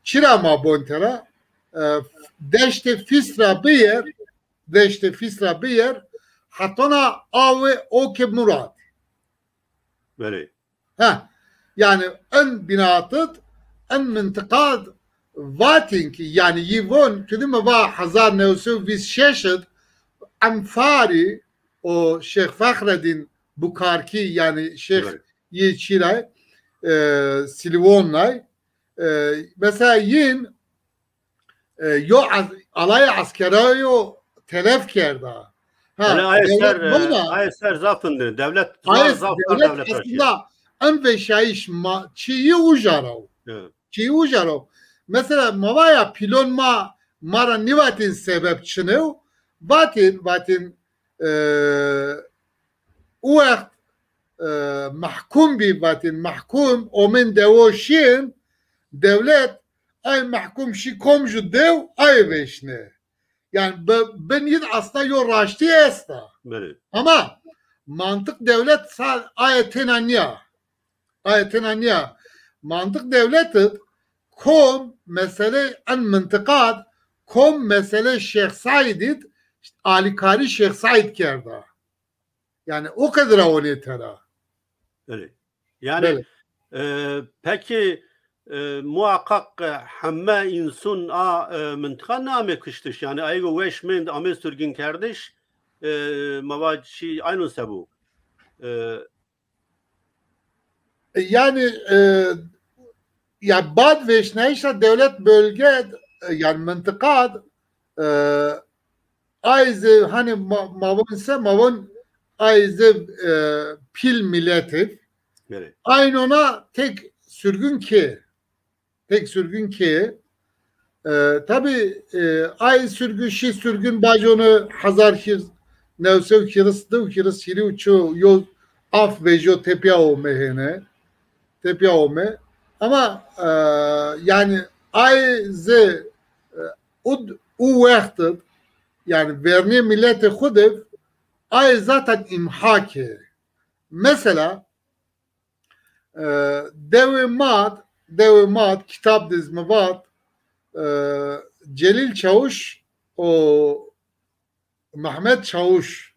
çira ma bon tera, e, deştê Fîs ra biyer, deştê Fîs ra biyer, hetona awê Okê Murad. Belê. Ha, yanî en bînatid, en mintiqad vatin ki, yanî yî von, tu dî mi va hezar new sey û vîst şeş id Enfarî o Şêx Fexredîn Bukarkî, yanî Şêx Belê. yî çîray, e, Silîvonlay, e, mesela yin e, yo es-, alayê eskerayo telef kerda. Ha, Yanî aye dewlet ser, e, bona, aye ser zaf indin. Dewlet aye zaf, zaf dewlet dewlet aşî. Aslında en veşayîş ma-, çîyî uca ra o. Evet. Çîyî uca ra o. Mesela ma va ya pîlon ma, ma ra nîvatîn sebeb çin ew. Vatîn, vatîn, e, u wext, e, mehkûm bî, vatîn mehkûm, omên dewo şîn, dewlet ay mehkûm şî kom ju dew, ay vêşne. Yanî bi-, bin yid aslında yo raştî esta. Belê. Ama mantiq dewlet sa-, aye tena nîya. Aye tena nîya. Mantiq dewlet id kom mesele en mintiqad, kom mesele Şêx Saîd id, alîkarî Şêx Saîd kerda. Yanî o qedra onê tera. Belê. Yanî, Belê. e, pekî, e, muhakkak, e, heme însun a, e, mintiqa name kiştiş. Yanî aygo weş mend ame surgin kerdiş, e, ma va çî aynon se bu. E, E, yanî, e, ya bad vêşnayîşa dewlet bölge, e, yanî mintiqad, e, ay zê, hanî ma, ma von se, ma von ay zê, e, pîl mîletî. Belê. Aynona tek surgun ke. Tek surgun ke. E, tabî, e, ay surgun, şî surgun baconu hezar hîr-, new sey û hîris di û hîris hîrî û çi yo af vejîyo tepîya ome hêne. Tepîya ome. Ama, e, yanî ay zê, e, ud-, u wext id, yanî vernê mîletê xwu de ay zaten îmha ke. Mesela, e, dewê ma d-, dewê ma d-, kitab de zî mi vat, e, Celîl Çawuş û Mehmet Çawuş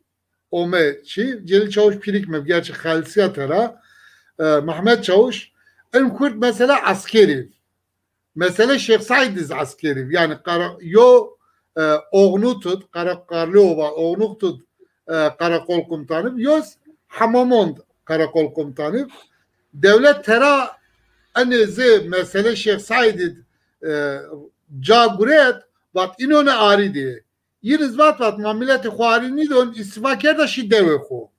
ome çî. Celîl Çawuş pîrik mi, gerçi xalisîya tera. E, Mehmet Çawuş, in kurt mesela eskerî. Mesele Şêx Saîd iz eskerî. Yanî qara-, yo, e, Oxnut id, Qara-, Qarlîova, Oxnut id, e, qereqol komutanî, yo z Hemamon d qereqol komutanî. Dewlet tera enê zê mesele Şêx Saîd id, e, ca guret, vat înone arî de. Yin iz vat, vat ma mîletê xo arî nîdon, îstîfa kerda şî dewê xo.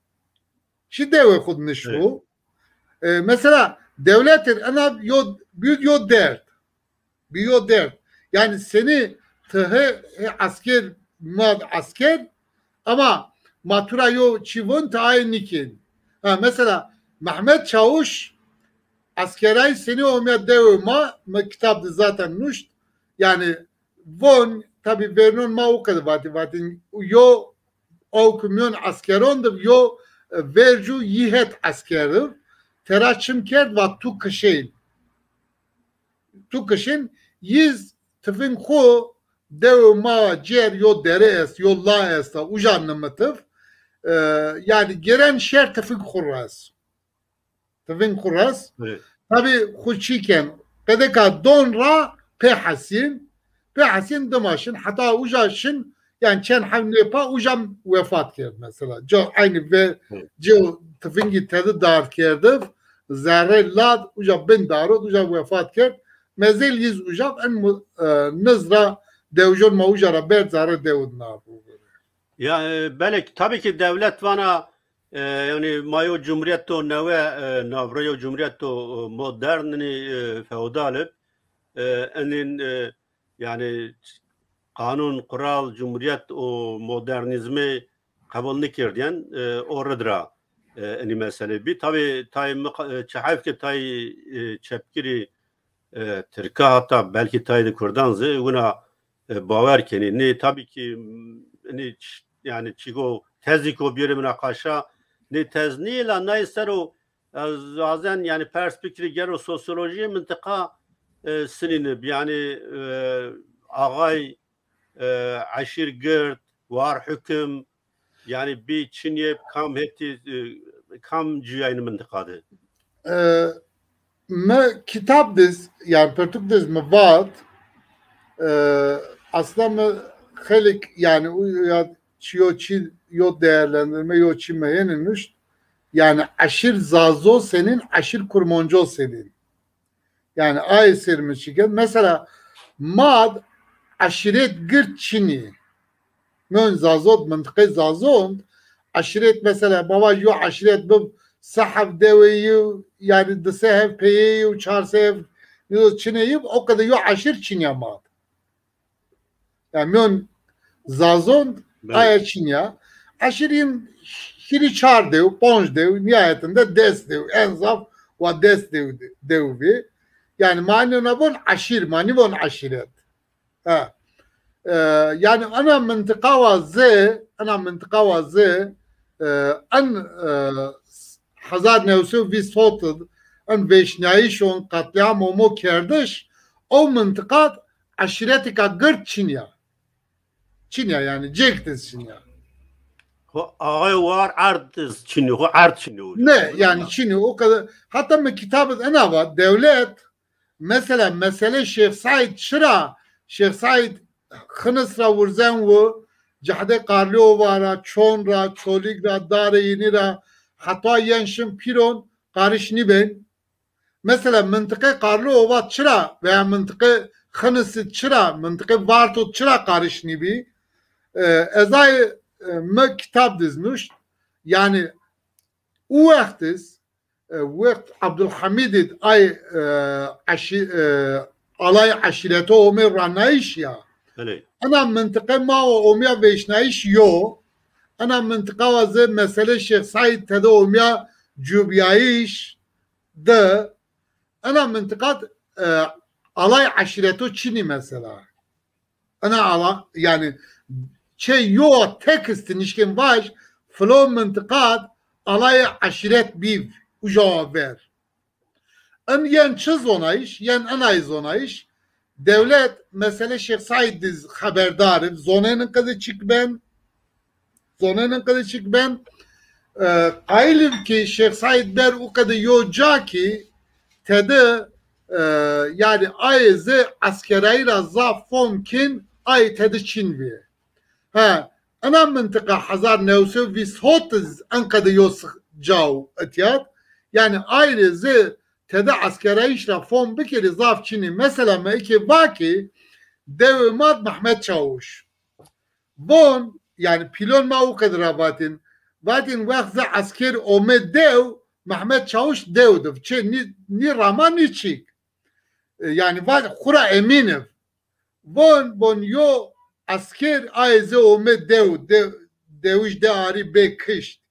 Şî dewê xo di nişt bo. E, mesela dewlet id ena yo, bî yo derd. Bî yo derd. Yanî senî ti he, he esker, ma esker, ama ma tu ra yo çî von ti aye nîkên. Ha, mesela Mehmet Çawuş eskeray senî omya dewê ma, mi kitab de zaten nuşt. Yanî von, tabî vernon ma o qede vatî, vatîn yo aw ki mîyon eskeron de yo, e, vercu yî het esker de. Tera çim kerd, vat tu kişên. tu kişin, yiz tifing xu, dewe ma cêr yo dere est, yo la esta, uca nimitif. E, yanî gêren şer tifing xu res. Tifing xu res. Evet. Tabî xu çîken, qedeka don ra pê hesîn, pê hesîn dima şin, heta uca şin, yanî çend hev nêpa uca wefat kerd mesela. Ca eynî ve Evet. Ci tifingî tedi dard kerdiv, zerrê lad uca bin darot, uca wefat kerd. Mezêl yiz uca en mu-, e, niz ra dewjon ma uca ra berd zerrê dewid na. Ya, e, belê ki, tabii ki devlet vana, e, yani ma yo cumhuriyet do newe, e, navro yo cumhuriyet do, e, modern, ni, e, feodal ib, e, enin, e, yani qanun, kural, cumhuriyet o modernizmi qebul nikirdiyen, e, o rid ra, e, enî mesele bî. Tabii tay mi-, e, çehef ki tay, e, çepkirî, e, Tirka, hatta belkî tayê de Kurdan zî wina, e, bawer kenî. Nê tabii ki, m, nê ç-, yani çîko tezîko bîyerê minaqaşa, nê tez nîyê la nayê ser o ez wazen yani pers bikirî gero sosyolojiyê mintiqa, e, sinînib. Yani, e, axay, e, eşîr gird, war hukim, yani bî çinîyê kam hetî, e, kam cuyayni mintiqa de. E, mi kitab diz, yani pertuk diz mi vat, e, aslında mi xelik yani u-, ya çiyo çi yo değerlendirme yo çi mi hêni nuşt, yani eşîr Zazo senîn, eşîr Kurmonco senîn. Yani ay ser mi çiket. Mesela mad eşîret gird çinî. Mön Zazot, mintiqê Zazon, eşîret mesela baba yo eşîret bib se hev dewe yi, yani di se hev peye yi, çar se hev nizo çine yi, o kadar yo eşîr çinîya mad. Yani mön Zazon Belê. Aya çinîya. Eşîr yin hîrî çar dew, ponc dew, nihayetinde des dew, en zaf wa des dew, dew bi. Yani ma nî ona von eşîr, ma nî von eşîret. Ha. E, yani ana mintiqa wa zî, ana mintiqa wa zî, e, en, e, hezar new sey û vîst hot id, en vêşnayîşon, katliam omo kerdiş, o mintiqa eşîretêka gird çinîya. Çinîya yani, cêk diz çinîya. Xo ağay war erd diz çinî, xo erd çinî o. Ne, yani çinî o kadar. Hatta mi kitabı ena va, devlet, mesela, mesele Şêx Saîd çira, Şêx Saîd Xinis ra wurzen wu, cahdê Qarlî Ova ra, Çon ra, Çolîg ra, Darê Yînî ra, heta yen şin pîron, qariş nîben. Mesela mintiqê Qarlî Ova çira veya mintiqê Xinisî çira, mintiqê Varto çira qariş nîbî? E, ezay, e, mi kitab diz nuşt. Yani u wext iz, e, wext Abdulhamid id ay, e, eşî-, e, alay eşîreto omê ranayîş ya. Belê. Ena mintiqe ma o omya vêşnayîş yo. Ena mintiqa wa zî mesele Şêx Saîd tede omya cubîyayîş. Di, ena mintiqat, e, alay eşîreto çinî mesela. Ena ala, yani, çê yo tekst nişkên vaj, filo mintiqat alayê eşîret bîv, uca ver. En yen çi zonayîş, yen enay zonayîş, dewlet mesele Şêx Saîd diz xeberdar ib, zonênin qede çik ben, zonênin qede çik ben. E, qayîl ib ki Şêx Saîd ber u qede yo ca ki tedi, e, yani ayê zî eskerayî ra zaf fom kên, ayê tedi çin vî. Ha, ena mintiqa hezar new sey û vîst hot iz en qede yo six-, caw etiyat. Yani ayê zî tedi eskerayîş ra fom bikerî zaf çinî. Mesela mi eke va ki dewê ma d Mehmet Çawuş. Von, yani pîlon ma u qede ra vatên. Vatên wext zî esker ome dew, Mehmet Çawuş dew div. Çê nî, nî rama nî çîk. E, yani vat xu ra emîn iv. Von, von yo esker ayê zî ome dew, de-, dewij de arî bê kişt.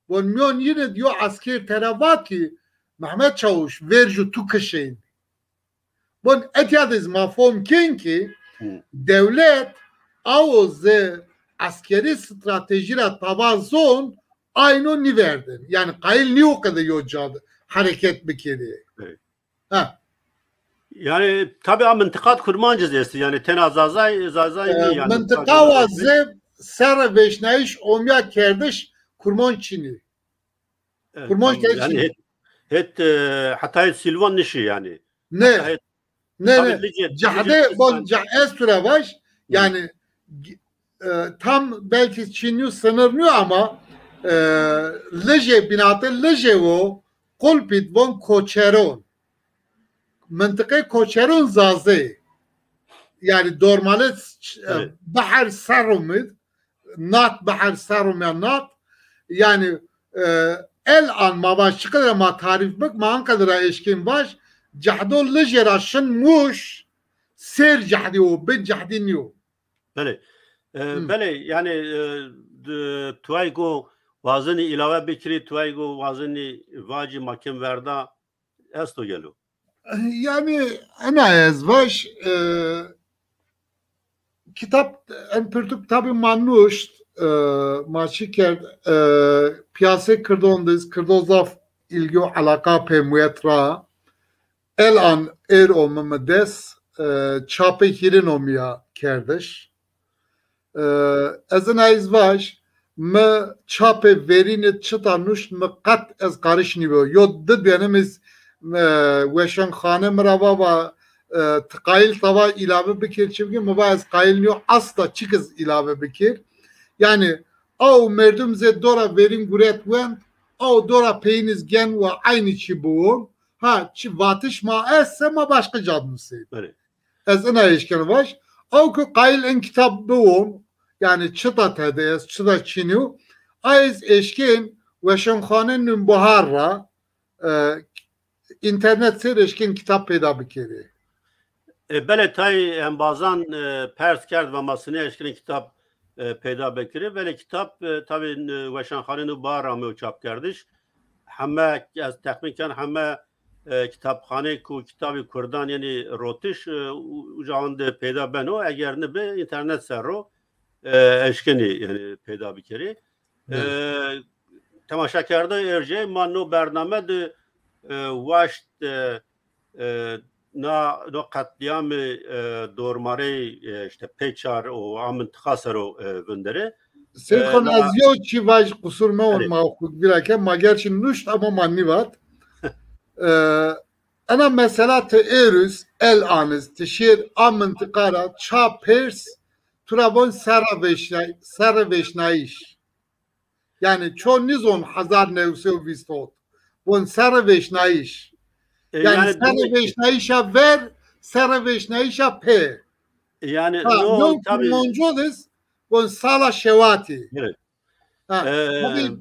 Von mîyon yîne d yo esker tera vat ki Mehmet Çawuş, vercu tu kişên. Bon, etya de zî ma fom kên ki Hı. dewlet awo zî eskerî stratejî ra tava zon ayno nîverdin. Yani qayîl nîyo qede yo ca de hereket bikerî. Evet. Ha. Yani tabi a mintiqat Kurmancî zî estî. Yani tena Zazay, Zazay E, nî yani. Mintiqa wa zê serre vêşnayîş omîya kerdiş Kurmanc çinî. Evet, Kurmanc tamam. Yani çinî. Het, het, e, heta het Silvan nişî yani. Ne. Heta het Ne, ne. Cehdê bon, ceh-, ez tu ra vaj, yani, e, tam belkî çînîyo, sınır nîyo ama, e, Lijê, bînatê Lijê wo, Qulpît von koçeron. Mintiqê koçeron Zazê. Yani dormale, e, beher serr omid, nat, beher serr omîya nat. Yani, e, el an ma vaj çiqedra ma tarîf bik, ma anqedra eşkên vaj, cehdo Lijê ra şin Muş, sêr cehdî o, bin cehdî nîyo. Belê. E, belê, yani, e, d-, tuay go wazenî îlawe bikirî, tuay go wazenî vacî ma kêm verda, esto gelo? Yani, ena ez vaj, e, kitap, en pirtûk kitabî ma nuşt, e, ma çi kerd, e, pîyasê Kirdon de zî, Kirdon zaf îlgî û elaqa pê muet ra, el an êr o mi, mi des, e, çapê hîrin omîya kerdiş. E, ez ina iz vaj, mi çapê verînî çita nuşt, mi qet ez qariş nîbo. Yo di dönem iz, e, weşanxane mi ra va, va, e, ti qayîl tava îlave bikir, çimkî mi va ez qayîl nîyo asla çik iz îlave bikir. Yani, aw merdum zê dora verîn guret wend, aw dora peyin iz gen wa eynî çî biwon. Ha, çi vatiş ma est se ma başqa ca nusê. Belê. Ez ina eşken vaj. Aw ki qayîl in kitab biwon, yani çita tede est, çita çinî yo, a ez eşken weşanxane Nûnbihar ra, e, înternet ser eşken kitab peyda bikerî. E, belê, tay embazan, e, pers kerd, va ma sinî eşkenê kitab, e, peyda bikirî. Belê kitab, e, tabî, e, weşanxane Nûnbihar ra ameyo çapkerdiş. Heme, ez texmîn ken heme, e, kitabxaneyê ku kitabî kurdan yenî rotiş, e, u-, uca de peyda beno, eger nibi înternet ser ro, e, eşkenî, yani, peyda bikerî. E, temaşakerdoxê ercê, ma no bername de, e, waşt, e, e, na, no qetlîyamê, e, dormarey, e, işte Pêçar û a mintiqa ser o, e, vinderê. Seyîd Xan, e, ez yew çî vaj, qusur mewon, ma xwu vîra ke, ma gerçî nuşt ama ma nîvat. E, ena mesela ti êruz, el aniz, ti şêr a mintiqa ra ça pêrs, tu ra von serra vêşnay-, serra vêşnayîş. Yani ço nizon hezar new sey û vîst hot. Von serre vêşnayîş. E, yani, yani serre vêşnayîşa ver, serre vêşnayîşa pê. Yani, ha, no, no, tabii. Monco diz, von sala şewatî. Evet. Ha, e, tabii.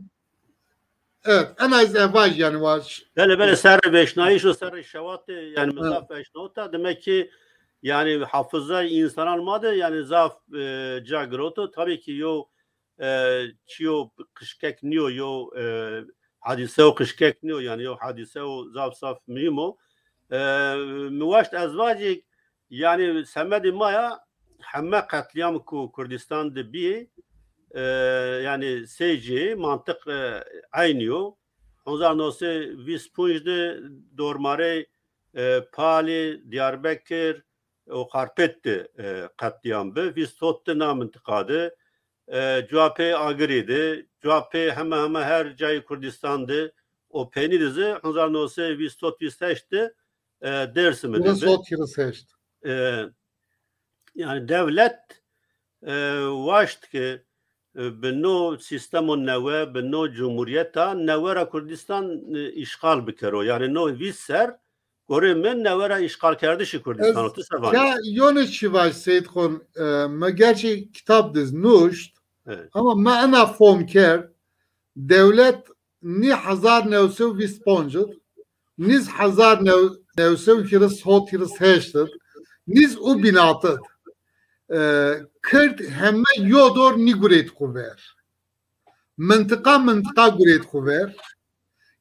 Evet, en az evaj yani var. Belê, belê, serre vêşnayîş û serre şewatî, yani, mi zaf vêşnota. Demek ki, yani, hafızay însanan ma de, yani, zaf, e, ca giroto. Tabii ki, yo, e, çiyo qişkek nîyo, yo, e, hadîseyo qişkek nîyo, yani yo hadîseyo zaf zaf muhîm o. E, mi waşt ez vacî, yani semedê ma ya heme qetlîyam ku Kurdistan de bîyê, e, yani sey cihê mantiq, e, eynî yo. Hezar new sey vîst û panc de dormarey, e, Palî, Diyarbekir, û Xarpêt de, e, qetlîyam bi. Vîst hot de na mintiqa de, e, cuwa pê Agirî de, cuwa pê heme heme her cayê Kurdistan de, o peynî de zî hezar new sey vîst hot vîst heşt de, e, Dêrsimî de bi. Vîst hot vîst heşt. E, yani dewlet, e, waşt ke, e, bi no sîstemo newe, bi no cumhurîyeta newe ra Kurdistan, e, îşxal bikero. Yani no vîst ser, gorê mi newe ra îşxalkerdişê Kurdistan o. Ti se vanê? Ya yonê çî vaj Seyîd Xon, e, mi gerçî kitab diz nuşt, evet, ama mi ena fom kerd, dewlet nî hezar new sey û vîst panc id, nîz hezar new sey û hîris hot hîris heşt id, nîz û bînat id. E, Kird heme yo dor nîgureyt xwu ver. Mintiqa mintiqa gureyt xwu ver.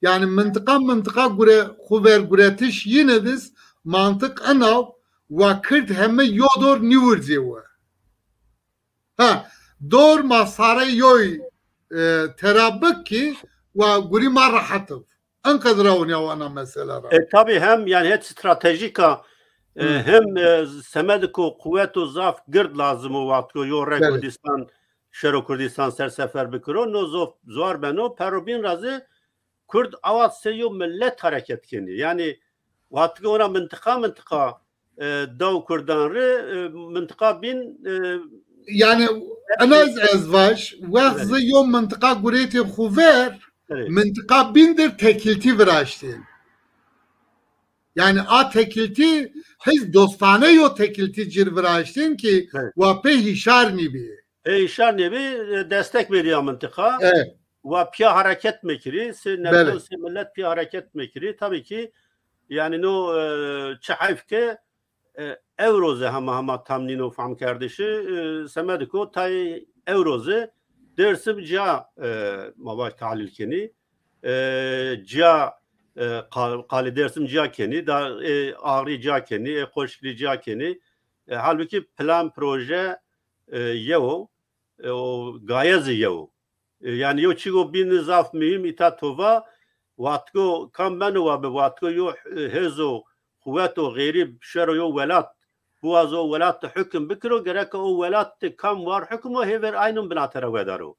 Yani mintiqa mintiqa gure, xwu ver guretiş yine diz mantiq inaw, wa Kird heme yo dor nîwirzê we. Ha, dor ma sare yoy, e, tera bik ki wa gurî ma rehet ib. Enqedra onya wana mesela ra. E, tabii hem yani het stratejîka, E, hem e, semediko quweto zaf gird lazim o, wextiko yo re Kurdistan, şero Kurdistan ser sefer bikiro, no zof zor beno, pero bîn ra zî Kurd awa sey yo millet hareket kenî. Yanî wextiko ona mintiqa mintiqa e, daw Kurdan ri, e, mintiqa bîn, e, Yanî ena ez, ez vaj, wext zî yo mintiqa gurêtê xwu ver, mintiqa bîn dir tekîltî viraştên. Yanî a tekîltî, hîz dostane yo tekîltî cir viraştên ki wa pê hîşar nîbî. Pê hîşar nêbî, e, destek verî a mintiqa. Wa pîya hareket mekirî, sê neto, sê millet pîya hareket mekirî. Tabî ki, yanî no, e, çi heyf ke, e, ewro zî hema hema tam nîno fehmkerdişî, e, semediko tayê ewro zî Dêrsim cîya, e, ma vaj tahlîl kenî. E, cîya, e, qal-, qalê Dêrsim cîya kenî, da, e, Axrî cîya kenî, e, Qoşkirî cîya kenî. E, halbukî plan, proje, e, yew o, e, o gaye zî yew o. E, yanî yew çîgo bîn zaf muhîm îta to va, wextiko kam beno wa bi, wextiko yo, e, hêzo, quweto, xeyrî şero yo welat, biwazo o welat de hukm bikiro, gereka o welat de kam war hukm o, hêver aynon binate ra wedaro.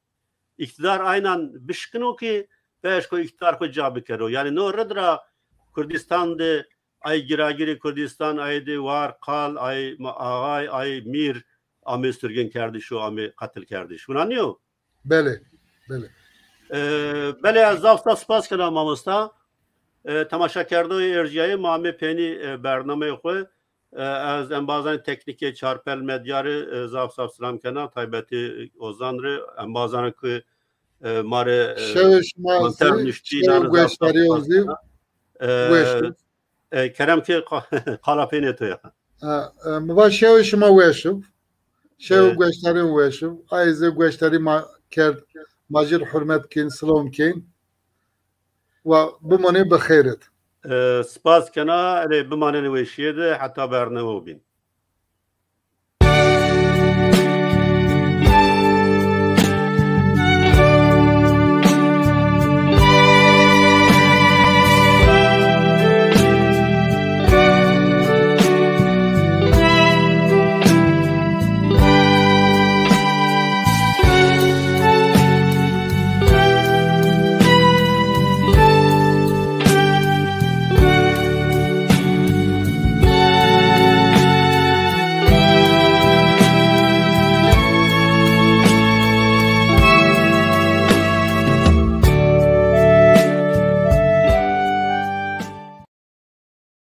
Îktidar aynan bişikino ki beşko îktidar xwu ca bikero. Yanî no rid ra Kurdistan de ay giragirê Kurdistan, ay de war, qal, ay ma-, axay, ay mîr amê surgin kerdiş û amê qetil kerdiş. Wina nîyo? Belê, belê. E, belê, ez zaf zaf spas kena mamosta. E, temaşakerdoyê ercîyayê, ma amê peynî, e, bernameyê xwu. E, ez embazanê teknîkê Çarpel Medya rê, e, zaf zaf silam kena, taybetî Ozan rê, embazanê ku, e, ma rê, e, Şewê şima monter zî, nuştî, şewê inan rê zaf zaf gueşdarî spas kena. E, weş o. E, kerem ke qa-, qala peynê to ya. Ha, e, mi va şewê şima weş o. Şewê gueşdarî weş o. Ay zî gueşdarî ma kerd, ma ci rê hurmet kên, silom kên. Wa bimonê bi xeyr id. E, spas kena, erê bimanenê weşîye de heta bername bîn.